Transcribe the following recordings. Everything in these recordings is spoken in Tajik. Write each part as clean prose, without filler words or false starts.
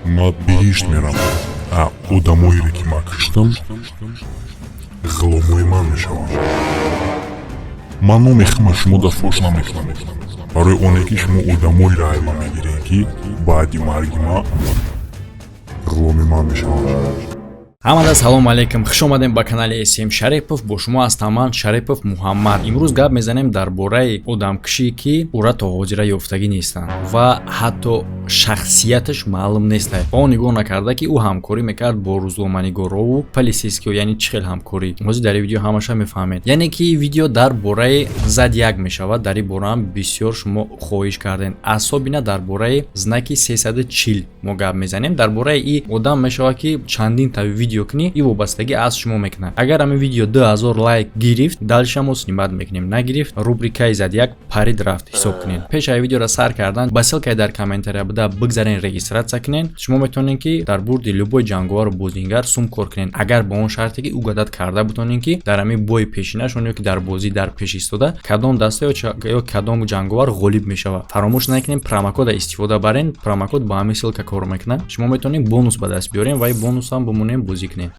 Ман биҳишт мерам, а одамоере, ки ман киштам, ғуломои ман мешаванд. Ман номи хама шумода фош намекунам, барои оне ки шумо одамоеро ай ман мегиред, ки баъди марги ман ғуломи ман мешаванд. Ҳамада салом алейкум, хуш омадем ба канали СМ Шарипов. Бо шумо ҳастам ман, Шарипов Муҳаммад. Имрӯз гап мезанем дар бораи одамкушӣ, ки ӯра то ҳозира ёфтагӣ нестанд ва ҳатто шахсияташ маълум неста. Ба он нигоҳ накарда, ки ӯ ҳамкорӣ мекард бо рӯзноманигорову полицейскиҳо. Яъне чӣ хел ҳамкорӣ, ҳозир дар ин видео ҳамаша мефаҳмед. Яъне ки видео дар бораи Зодиак мешавад. Дар ин бораам бисёр шумо хоҳиш кардем, особенно дар бораи знаки 340 мо гап мезанем. Дар бораи и одам мешавад, ки чандин та видео кунӣ, и вобастагӣ аз шумо мекунад. Агар ҳамин видео 2000 лайк гирифт, дальше мо снимать мекунем, нагирифт, рубрикаи Зодиак парид рафт ҳисоб кунед. Пеш аз видеоро сар кардан, ба ссылкаи дар комментария буда бигзарен, регистрация кунед. Шумо метавонед, ки дар бурди любой ҷанговару бозингар сум кор кунед, агар ба он шарте, ки угадать карда бутонед, ки дар ҳамин бои пешинашон ё ки дар бозӣ дар пеш истода кадом даста ё кадом ҷанговар ғолиб мешавад. Фаромӯш накунед, промокода истифода барен. Промокод ба ҳамин ссылка кор мекунад. Шумо метавонед бонус ба даст биёрем ва бонусам бимонем, бозӣ кунем.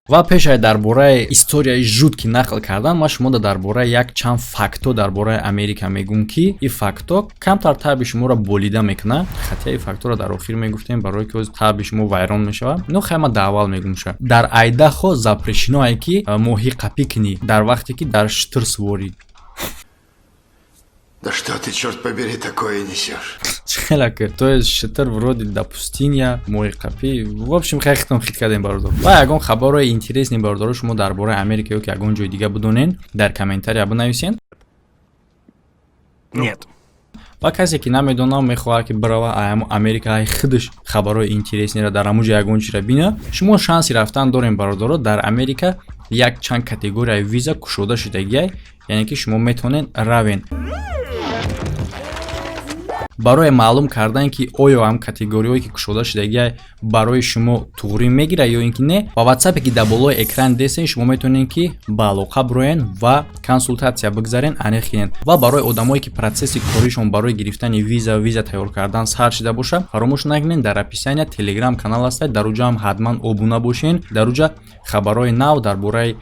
Ва пешай дар бораи историяи жуткий нақл кардан, ман шумода дар бораи як чанд фактҳо дар бораи Америка мегӯм, ки ин фактҳо камтар таъби шуморо болида мекунад. Хотя ин фактҳоро дар охир мегуфтем, барое ки ҳозир таъби шумо вайрон мешавад. Но хай, ман дар аввал мегӯм. Дар Айдахо запрещено е, ки моҳӣ қапӣ кунӣ дар вақте ки дар шутур суворӣ. Да что ты, черт побери, такое несешь? Хелаки, то есть шутур вроде допустим, моҳи қапӣ. В общем, хеле хитон хит кардем, бародор. Ва ягон хабарҳои интересный, бародаро, шумо дар бораи Америка ё ки ягон ҷои дига бидонен, дар комментария бинависен. Нет. Ва касе ки намедонам, мехоҳад, ки бирава Америка, ай худаш хабарҳои интересныйро дар ҳамун ҷо ягон чиро бина, шумо шанси рафтан дорем, бародаро. Дар Америка як чанд категорияи виза кушода шудагиай, яъне ки шумо метавонед равен. Барои маълум кардан, ки оё ҳам категориҳое, ки кушода шудагиай, барои шумо туғрӣ мегирад ё ин ки не, ба ватсапе, ки дар болои экран десен, шумо метавонед, ки ба алоқа бироен ва консултатсия бигзарен, аниқ кинед. Ва барои одамое, ки процесси коришон барои гирифтани виза тайёр кардан сар шида боша, фаромӯш накунед, дар описания телеграм канал ҳастад, дар уҷа ҳам ҳатман обуна бошен. Дар уҷа хабарҳои нав дар бораи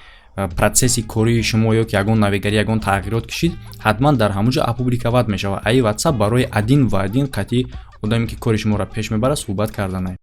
процесси кории шумо ё ки ягон навигарӣ, ягон тағйирот кишид, ҳатман дар ҳамун ҷо опубликовать мешавад. Аи ватсап барои один в один қатъи одаме, ки кори шуморо пеш мебарад, суҳбат карданай.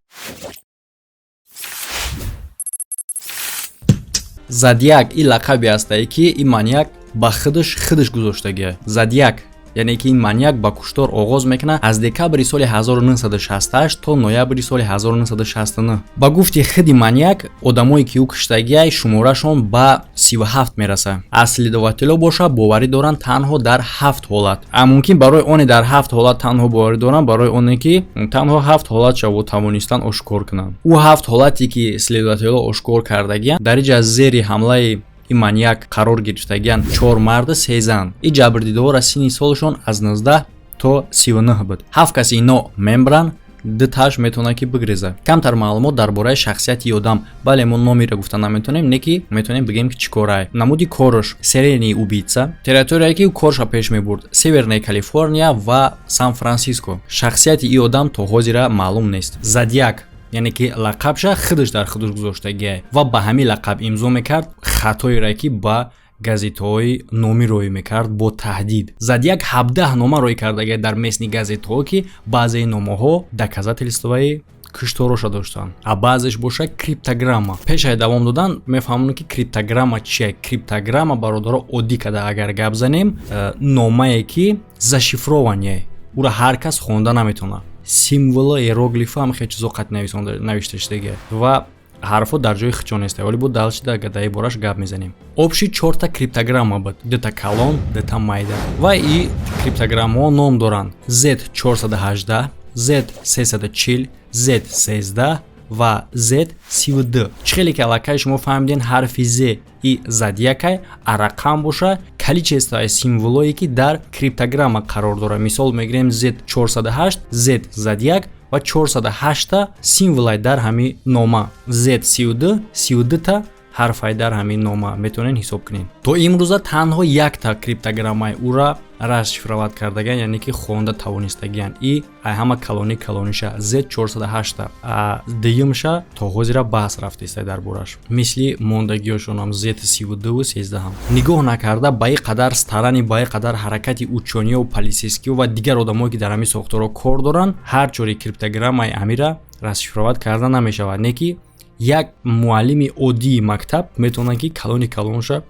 Зодиак ин лақабе ҳастае, ки ин маньяк ба худаш худаш гузоштагия. Зодиак, яъне ки ин маньяк ба куштор оғоз мекунад аз декабри соли 1968 то ноябри соли 1969. Ба гуфти худи маньяк, одамое, ки ӯ куштагиай, шуморашон ба 37 мерасад. Аз следователҳо боша, боварӣ доранд танҳо дар ҳафт ҳолат. А мумкин барои оне дар ҳафт ҳолат танҳо боварӣ доранд, барои оне ки танҳо ҳафт ҳолатшаво тавонистанд ошкор кунанд. Ӯ ҳафт ҳолате, ки следователҳо ошкор кардагиянд, дар иҷа зери ҳамлаи ин маньяк қарор гирифтагиянд чор марду се зан. Ин ҷабрдидаҳоро синни солашон аз 19 то 39 буд. Ҳафт каси ино мембранд, ду таш метавонад, ки бигрезад. Камтар маълумот дар бораи шахсияти одам. Бале, мо номеро гуфта наметавонем, не ки метавонем бигӯем, ки чӣ корае. Намуди кораш серийный убийца. Территорияе, ки корша пеш мебурд, Северная Калифорния ва Сан Франсиско. Шахсияти ин одам то ҳозира маълум нест. Зодиак, яъне ки лақабша худаш дар худаш гузоштагиай ва ба ҳамин лақаб имзо мекард хатоере, ки ба газетаҳои номӣ роӣ мекард бо таҳдид. Зодиак 17 нома роӣ кардагиай дар местный газетаҳо, ки баъзеи номаҳо доказательствои куштороша доштанд, а баъзеш боша криптограмма. Пешай давом додан мефаҳмонем, ки криптограмма чия. Криптограмма, бародаро, оддӣ када агар гап занем, номае, ки зашифрованные, ӯро ҳар кас хонда наметавонад. Символа, иероглифа, ҳам хеле чизо қат навишта шудагия ва ҳарфҳо дар ҷои худшон нестанд. Вале бо дальше дар бораш гап мезанем. Общий чорта криптограмма буд: дута калон, дута майда. Ва и криптограммаҳо ном доранд: Z 418, Z 340, Z 13 ва Z 32. Чӣ хеле ки аллакай шумо фаҳмиден, ҳарфи Z и зодиакай, а рақам боша количествои символое, ки дар криптограмма қарор дорад. Мисол мегирем: Z 408, Z зодиак ва 408та символай дар ҳамин нома. Z 32, 32та ҳарфай дар ҳамин нома, метавонед ҳисоб кунед. То имрӯза танҳо якта криптограммаи ӯра расшифровать кардагиан, яъне ки хонда тавонистагиан. И ай ҳама калони калониша Z 408, а дуюмша то ҳозира баҳс рафтиста дар бораш, мисли мондагиёшонам Z 32 13ҳам. Нигоҳ накарда ба ин қадар старание, ба ин қадар ҳаракати учёный ё полицейский ё ва дигар одамое, ки дар ҳамин сохторҳо кор доранд, ҳар чори криптограммаи амира расшифровать карда намешавад. Не ки як муаллими оддии мактаб метавонад, ки калони калонша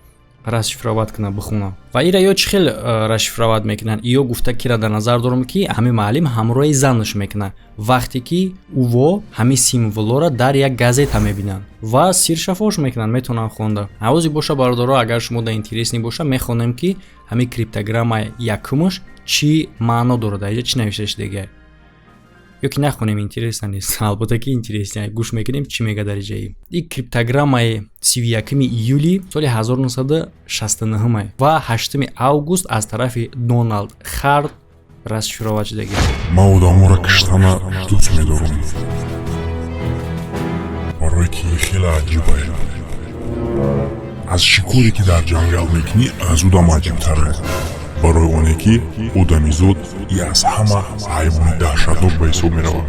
расшифровать кунад, бихонад. Ва ира ё чӣ хел расшифровать мекунанд? Ё гуфта кира дар назар дорам, ки ҳамин муаллим ҳамроҳи занаш мекунад, вақте ки ӯво ҳамин символҳоро дар як газета мебинанд ва сирша фош мекунанд, метавонанд хонда. Ҳавози боша, бародаро, агар шумо да интересный боша, мехонем, ки ҳамин криптограмма якумаш чӣ маъно дорад, дар инҷа чӣ навишта шудагиа. Ё ки нахонем, интересно нест? Албатта ки интересно. Гӯш мекунем, чӣ мега дар иҷаи и криптограммаи 31 июли соли 1969 ва 8 август аз тарафи Доналд Харт расшифровать шудагӣ. Ман одаморо киштана дӯст медорам, барое ки хеле аҷибае. Аз шикоре, ки дар ҷангал мекунӣ, аз удам аҷибтаре, барои оне ки одамизод и аз ҳама ҳайвони даҳшатнок ба ҳисоб меравад.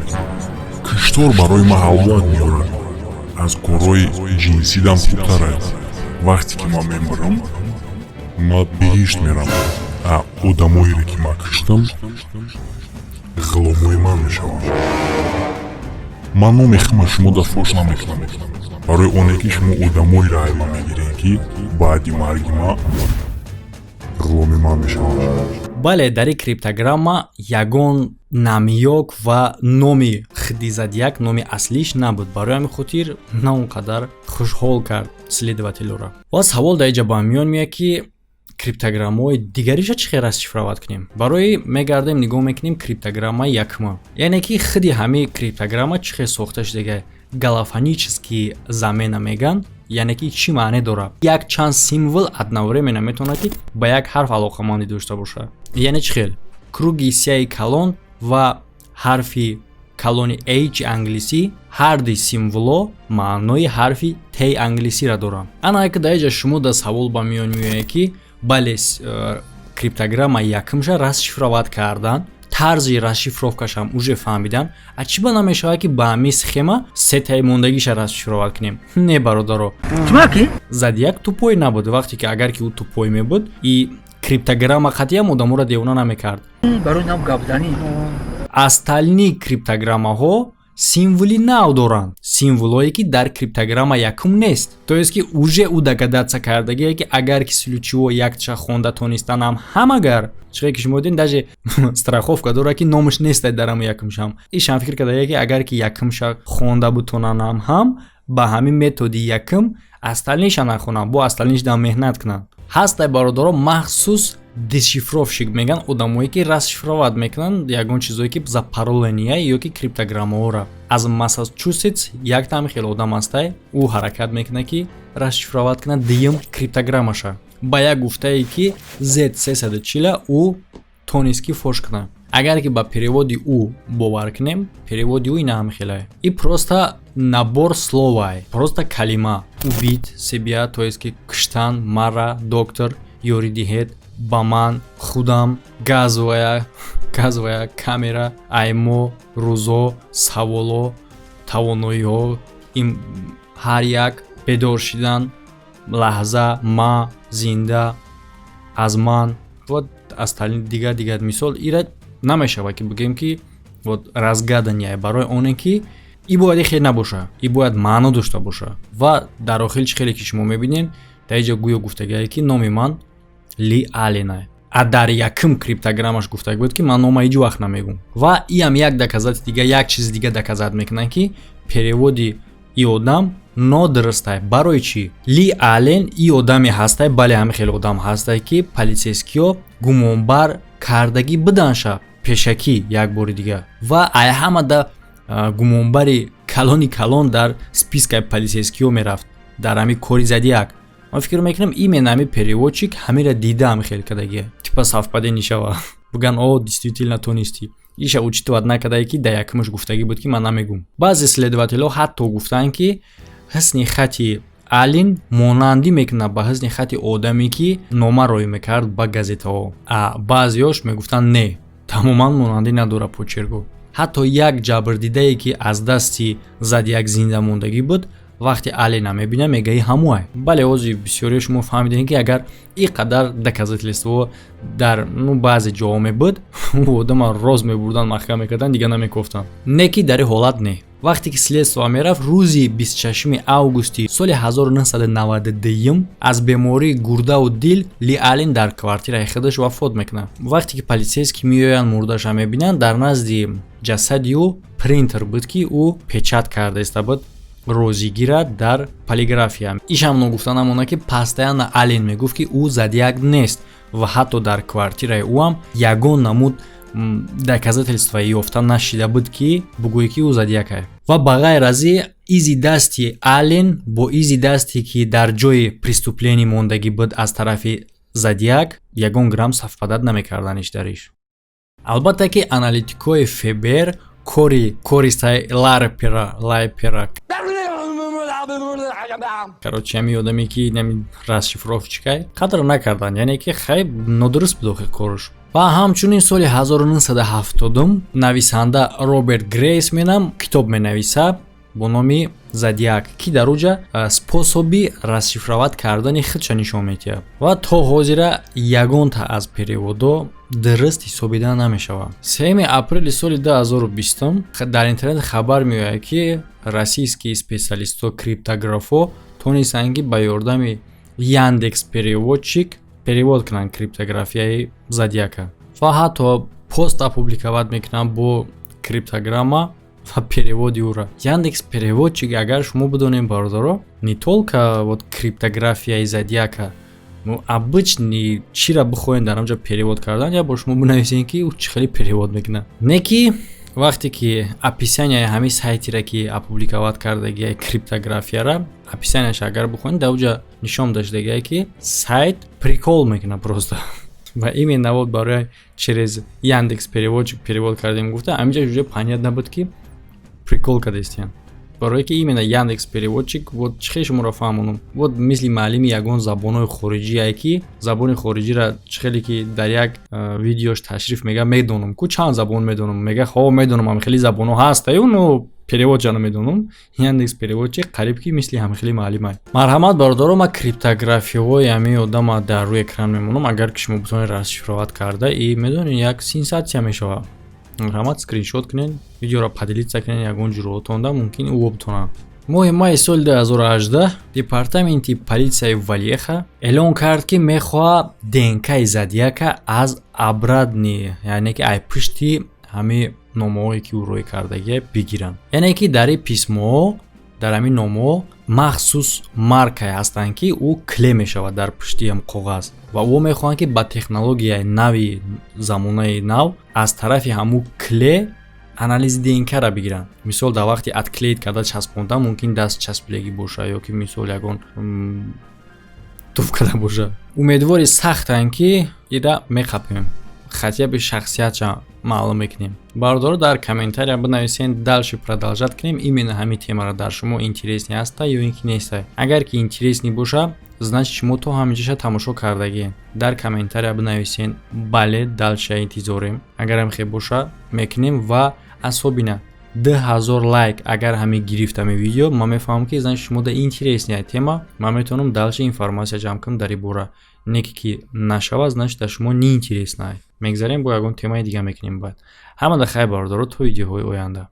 Киштор барои ман ҳаловат меорад, аз корҳои ҷинсидам хубтар аст. Вақте ки ман мемирам, ман биҳишт мерам, а одамоере, ки ман киштам, ғуломои ман мешаванд. Ман номи хама шумо фош намекунам, барои оне ки шумо одамоеро ай ман мегиред, ки баъди марги ман ғуломи ман мешаванд. Бале, дар ин криптограмма ягон намёк ва номи хиди Зодиак, номи аслиш набуд. Барои ҳамин хотир на он қадар хушҳол кард следователь ора. Ва савол дар инҷа ба миён меяд, ки криптограммаҳои дигариша чӣ хел расшифровать кунем? Барои мегардем, нигоҳ мекунем криптограммаи якума, яъне ки хиди ҳамин криптограмма чӣ хел сохта шудага. Голофонический замена меган, яъне ки чӣ маъне дорад? Як чанд символ одновременно метавонад, ки ба як ҳарф алоқамандӣ дошта бошад. Яъне чӣ хел? Круги сияи калон ва ҳарфи калони H англисӣ, ҳарди символо маънои ҳарфи T англисиро доранд. Ана ки дар инҷа шумо да савол ба миён меояд, ки бале, криптограмма якумша расшифровать кардан, тарзи расшифровка шам уже фаҳмидан, а чӣ ба намешавад, ки ба ҳамин схема сетаи мондагиша расшифровать кунем? Не, бародаро, Зодиак тупой набуд. Вақте ки агар ки ӯ тупой мебуд, и криптограмма қатъиам одаморо девона намекард. Остальные криптограммаҳо символи нав доранд, символое, ки дар криптограмма якум нест. То есть ки уже ӯ догадаться кардагие, ки агар ки случайно якча хонда тонистанам ҳам, агар чихе ки шумо дидем, даже страховка дорад, ки номаш нестай дар ҳама якумшам. Ишам фикр кардагие, ки агар ки якумша хонда бутонанам ҳам, ба ҳамин методи якум остальный ша нахонам, бо остальный ш дам меҳнат кунам. Ҳастай, бародаро, махсус дешифровщик меган, одамое, ки расшифровать мекунанд ягон чизое, ки запароления ё ки криптограммаҳоро. Аз Массачусетс як там хеле одам ҳастай, ӯ ҳаракат мекунад, ки расшифровать кунад дуюм криптограммаша. Ба як гуфтае, ки Z 340 ӯ тонист, ки фош кунад. Агар ки ба перевод и ӯ бовар кунем, перевод и ӯ ина ҳам хеле и просто набор словай, просто калима убить себя, то есть ки куштан мара, доктор, ёрӣ диҳед ба ман, худам, газовая камера, аймо, рӯзо, саволо, тавоноиҳо, ҳар як бедор шидан, лаҳза, ма, зинда, аз ман ва остальные дигар дигар. Мисол, ира намешавад, ки бигӯем, ки вот разгадание, барои оне ки и бояд хел набоша, и бояд маъно дошта боша. Ва дар охир, чӣ хеле ки шумо мебинед, дар инҷо гӯё гуфтагие, ки номи ман Ли Алена, а дар якум криптограммаш гуфтаг буд, ки ман нома ҳеҷ вақт намегӯм. Ва иам як доказать дига, як чизи дига доказать мекунад, ки перевод и и одам нодурустай. Барои чӣ? Ли Ален и одаме ҳастай, бале, ҳами хеле одам ҳастай, ки полицейский ё гумонбар кардагӣ биданша пешакӣ як бори дига ва ай ҳамада гумонбари калони калон дар списка и полицейский ё мерафт дар ҳами кори Зодиак. Ман фикр мекунам, именно ҳами переводчик ҳамира дида, ҳами хел кардагия, типа совпадение шава, буган: «О, действительно тонистӣ». Иша учитывать накардае, ки дар якумаш гуфтагӣ буд, ки ман намегӯм. Баъзе следователь ҳо ҳатто гуфтанд, ки ҳусни хати Аллен монандӣ мекунад ба ҳусни хати одаме, ки нома роӣ мекард ба газетаҳо. А баъзеҳош мегуфтанд, не, тамоман монандӣ надорад почерк о. Ҳатто як ҷабрдидае, ки аз дасти Зодиак зинда мондагӣ буд, вақте Аллена мебина, мега, и ҳамуай. Бале, ҳозир бисёриё шумо фаҳмидем, ки агар ин қадар доказательство дар, ну, баъзе ҷоҳо мебуд, ӯ одама роз мебурданд, маҳкам мекарданд, дига намекофтанд. Не ки дар ин ҳолат не. Вақте ки следство мерафт, рӯзи 26 августи соли 1992 аз бемории гурдаву дил Ли Аллен дар квартираи худаш вафот мекунад. Вақте ки полицейский меоянд, мурдаша мебинанд, дар назди ҷасади ӯ принтер буд, ки ӯ печать кардаиста буд розигира дар полиграфия. Ишам ногуфта намонад, ки постоянно Аллен мегуфт, ки ӯ Зодиак нест ва ҳатто дар квартираи ӯам ягон намуд доказательства ёфта нашида буд, ки бугӯе, ки ӯ Зодиакае. Ва ба ғайр аз и изи дасти Аллен бо изи дасте, ки дар ҷои преступление мондагӣ буд аз тарафи Зодиак, ягон грамм совпадать намекарданиш дариш. Албатта ки аналитикҳои ФБР кори Ларпера, Лайпера, короче, ҳами одаме, ки нами расшифровщик ай, қадр накарданд, яъне ки хай нодуруст буд охир корш. Ва ҳамчунин соли 1970 нависанда Роберт Грейс менам китоб менависа бо номи «Зодиак», ки дар уҷа способи расшифровать кардани худша нишон медиҳад ва то ҳозира ягонта аз перевод о дуруст ҳисобида намешавад. 3 апрели соли 2020 дар интернет хабар меояд, ки российские специалист о, криптографҳо тонистанд, ки ба ёрдами Яндекс Переводчик перевод кунанд криптографияи Зодиака ва ҳатто пост опубликовать мекунанд бо криптограмма ва перевод и ӯра. Яндекс Переводчик, агар шумо бидонем, бародаро, не только вот криптографияи Зодиака, ну, обычный чира бихоҳем дар онҷо перевод кардан, я бо шумо бинависем, ки ӯ чӣ хеле перевод мекунад. Не ки вақте ки описания и ҳамин сайтира, ки опубликовать кардагия криптографияра, описания ш агар бихонед, дар уҷа нишон дошдагия, ки сайт прикол мекунад просто ва именно вот барои через Яндекс Переводчик перевод кардем гуфта, ҳаминҷа уже понятно буд, ки прикол кардастиян, барое ки именно Яндекс Переводчик, вот чӣ хеле шуморо фаҳмонам, вот мисли маълими ягон забонҳои хориҷие, ки забони хориҷиро чӣ хеле ки дар як видеош ташриф мега, медонам ку чанд забон медонам, мега, хо, медонам, ҳам хеле забонҳо ҳастаю, но перевод ша намедонам. Яндекс Переводчик қариб ки мисли ҳамхели маълимай. Марҳамат, бародаро, ма криптографияҳои ҳамин одама дар рӯи экран мемонам. Агар ки шумо битонед расшифровать карда и медонед, як сенсатсия мешавад. Марҳамат, скриншот кунед, видеоро поделиться кунед ягон ҷуроатонда, мумкин ӯ битонад. Моҳи майи соли 2018 департаменти полисияи Валеха эълон кард, ки мехоҳад ДНК-и Зодиака аз обратный, яъне ки ай пушти ҳамин номаҳое, ки ӯ рӯй кардагия, бигиранд. Яъне ки дар ин письмо ҳо, дар ҳамин номаҳо махсус маркае ҳастанд, ки ӯ клей мешавад дар пушти ҳам коғаз ва ӯ мехоҳанд, ки ба технологияи нави замонаи нав аз тарафи ҳамун клей анализи ДНК-ра бигиранд. Мисол, дар вақти отклеить карда часпондан мумкин даст часпилагӣ боша ё ки мисол ягон туф карда боша. Умедвори сахтанд, ки ира меқапем, хотя бы шахсиятша маълум мекунем. Бародаро, дар комментария бинависен, дальше продолжать кунем именно ҳамин темаро, дар шумо интересный ҳаста ё ин ки неста. Агар ки интересный боша, значит, шумо то ҳаминҷаша тамошо кардагӣ. Дар комментария бинависен, бале, дальше интизорем. Агарам хел боша, мекунем. Ва особенно 2000 лайк агар ҳамин гирифт ҳамин видео, ман мефаҳмам, ки значит, шумо да интересная тема, ман метавонам дальше информация ҷамъ кунам дар ин бора. Не ки нашавад, значит, дар шумо неинтересная, мегзарем, бо ягон темаи дига мекунем баъд. Ҳамада хайр, бародаро, то видеоҳои оянда.